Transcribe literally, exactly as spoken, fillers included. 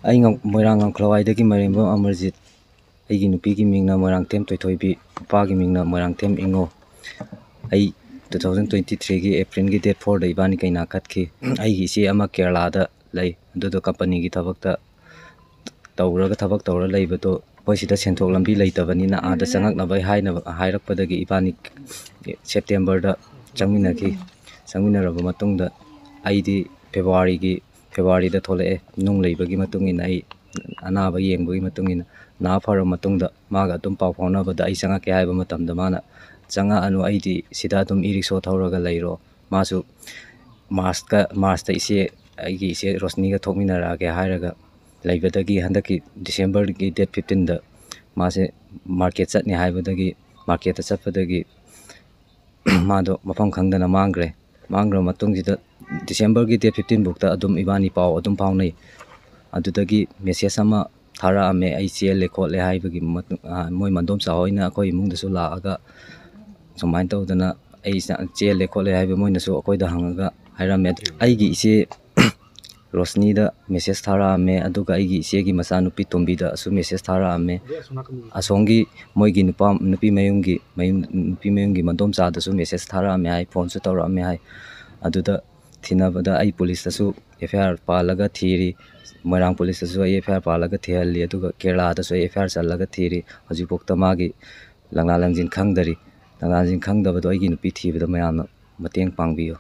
ꯑꯩ ꯉꯝ-, ꯃꯣꯏꯔꯥꯡ ꯉꯝꯈꯂꯋꯥꯏꯗꯒꯤ ꯃꯥꯏꯔꯦꯝꯕꯝ ꯑꯃꯔꯖꯤꯠ꯫ ꯑꯩꯒꯤ ꯅꯨꯄꯤꯒꯤ ꯃꯤꯡꯅ ꯃꯣꯏꯔꯥꯡꯊꯦꯝ ꯊꯣꯏꯊꯣꯏꯕꯤ, ꯅꯨꯄꯥꯒꯤ ꯃꯤꯡꯅ ꯃꯣꯏꯔꯥꯡꯊꯦꯝ ꯏꯉꯣ꯫ ꯑꯩ two thousand twenty three-ꯒꯤ April-ꯒꯤ date four-ꯗ ꯏꯕꯥꯅꯤ ꯀꯩꯅꯥ ꯀꯠꯈꯤ꯫ ꯑꯩꯒꯤ ꯏꯆꯦ ꯑꯃ ꯀꯦꯔꯂꯥꯗ ꯂꯩ, ꯑꯗꯨꯗꯣ company-ꯒꯤ ꯊꯕꯛꯇ ꯇꯧꯔꯒ, ꯊꯕꯛ ꯇꯧꯔ ꯂꯩꯕꯗꯣ, ꯑꯩꯈꯣꯏ ꯁꯤꯗ ꯁꯦꯟꯊꯣꯛ ꯂꯝꯕꯤ ꯂꯩꯇꯕꯅꯤꯅ, ꯑꯥꯗ ꯆꯪꯉꯛꯅꯕ ꯍꯥꯏꯅꯕ, ꯍꯥꯏꯔꯛꯄꯗꯒꯤ ꯏꯕꯥꯅꯤ September-ꯗ ꯆꯪꯃꯤꯟꯅꯈꯤ꯫ ꯆꯪꯃꯤꯟꯅꯔꯕ ꯃꯇꯨꯡꯗ, ꯑꯩꯗꯤ February-ꯒꯤ, February-ꯗ ꯊꯣꯛꯂꯛꯑꯦ꯫ ꯅꯨꯡ ꯂꯩꯕꯒꯤ ꯃꯇꯨꯡ ꯏꯟꯅ, ꯑꯩ ꯑꯅꯥꯕ ꯌꯦꯡꯕꯒꯤ ꯃꯇꯨꯡ ꯏꯟꯅ, ꯅꯥ ꯐꯔꯕ ꯃꯇꯨꯡꯗ ꯃꯥꯒ ꯑꯗꯨꯝ ꯄꯥꯎ ꯐꯥꯎꯅꯕꯗ, ꯑꯩ ꯆꯪꯉꯛꯀꯦ ꯍꯥꯏꯕ ꯃꯇꯝꯗ, ꯃꯥꯅ, "ꯆꯪꯉꯛꯑꯅꯨ, ꯑꯩꯗꯤ ꯁꯤꯗ ꯑꯗꯨꯝ e-rickshaw ꯊꯧꯔꯒ ꯂꯩꯔꯣ"꯫ ꯃꯥꯁꯨ March-ꯀ, March-ꯇ ꯏꯆꯦ, ꯑꯩꯒꯤ ꯏꯆꯦ ꯔꯣꯁꯅꯤꯒ ꯊꯣꯛꯃꯤꯟꯅꯔꯛꯑꯒꯦ ꯍꯥꯏꯔꯒ ꯂꯩꯕꯗꯒꯤ, ꯍꯟꯗꯛꯀꯤ December-ꯒꯤ date fifteen-ꯗ ꯃꯥꯁꯦ market ꯆꯠꯅꯤ ꯍꯥꯏꯕꯗꯒꯤ, market-ꯇ ꯆꯠꯄꯗꯒꯤ ꯃꯥꯗꯣ ꯃꯐꯝ ꯈꯪꯗꯅ ꯃꯥꯡꯈ꯭ꯔꯦ꯫ ꯃꯥꯡꯈ꯭ꯔ ꯃꯇꯨꯡꯁꯤꯗ, December-ꯒꯤ date fifteen ꯐꯥꯎꯗ ꯑꯗꯨꯝ ꯏꯕꯥꯅꯤ ꯄꯥꯎ ꯑꯗꯨꯝ ꯐꯥꯎꯅꯩ꯫ ꯑꯗꯨꯗꯒꯤ message ꯑꯃ ꯊꯥꯔꯛꯑꯝꯃꯦ, ꯑꯩ ꯆꯦꯜꯂꯦ ꯈꯣꯠꯂꯦ ꯍꯥꯏꯕꯒꯤ ꯃꯇꯨꯡ, ꯑ, ꯃꯣꯏ ꯃꯟꯗꯣꯝꯆꯥ ꯍꯣꯏꯅ ꯑꯩꯈꯣꯏ ꯏꯃꯨꯡꯗꯁꯨ ꯂꯥꯛꯑꯒ, ꯁꯨꯃꯥꯏꯅ ꯇꯧꯗꯅ ꯑꯩ ꯆ-, ꯆꯦꯜꯂꯦ ꯈꯣꯠꯂꯦ ꯍꯥꯏꯕ ꯃꯣꯏꯅꯁꯨ ꯑꯩꯈꯣꯏꯗ ꯍꯪꯉꯒ ꯍꯥꯏꯔꯝꯃꯦ꯫ ꯑꯩꯒꯤ ꯏꯆꯦ ꯔꯣꯁꯅꯤꯗ message ꯊꯥꯔꯛꯑꯝꯃꯦ, ꯑꯗꯨꯒ ꯑꯩꯒꯤ ꯏꯆꯦꯒꯤ ꯃꯆꯥꯅꯨꯄꯤ ꯇꯣꯝꯕꯤꯗꯁꯨ message ꯊꯥꯔꯛꯑꯝꯃꯦ꯫ ꯑꯁꯣꯝꯒꯤ ꯃꯣꯏꯒꯤ ꯅꯨꯄꯥ, ꯅꯨꯄꯤ ꯃꯌꯨꯝꯒꯤ, ꯃꯌꯨꯝ, ꯅꯨꯄꯤ ꯃꯌꯨꯝꯒꯤ ꯃꯟꯗꯣꯝꯆꯥꯗꯁꯨ message ꯊꯥꯔꯛꯑꯝꯃꯦ ꯍꯥꯏ, phone-ꯁꯨ ꯇꯧꯔꯛꯑꯝꯃꯦ ꯍꯥꯏ꯫ ꯑꯗꯨꯗ ꯊꯤꯅꯕꯗ ꯑꯩ police-ꯇꯁꯨ F I R ꯄꯥꯜꯂꯒ ꯊꯤꯔꯤ, ꯃꯣꯏꯔꯥꯡ police-ꯇꯁꯨ ꯑꯩ F I R ꯄꯥꯜꯂꯒ ꯊꯤꯍꯜꯂꯤ, ꯑꯗꯨꯒ ꯀꯦꯔꯂꯥꯗꯁꯨ ꯑꯩ F I R ꯆꯜꯂꯒ ꯊꯤꯔꯤ꯫ ꯍꯧꯖꯤꯛꯐꯥꯎꯗ ꯃꯥꯒꯤ ꯂꯪꯂꯥ ꯂꯪꯖꯤꯟ ꯈꯪꯗꯔꯤ꯫ ꯂꯪꯂꯥ ꯂꯪꯖꯤꯟ ꯈꯪꯗꯕꯗꯣ ꯑꯩꯒꯤ ꯅꯨꯄꯤ ꯊꯤꯕꯗ ꯃꯌꯥꯝꯅ ꯃꯇꯦꯡ ꯄꯥꯡꯕꯤꯌꯨ꯫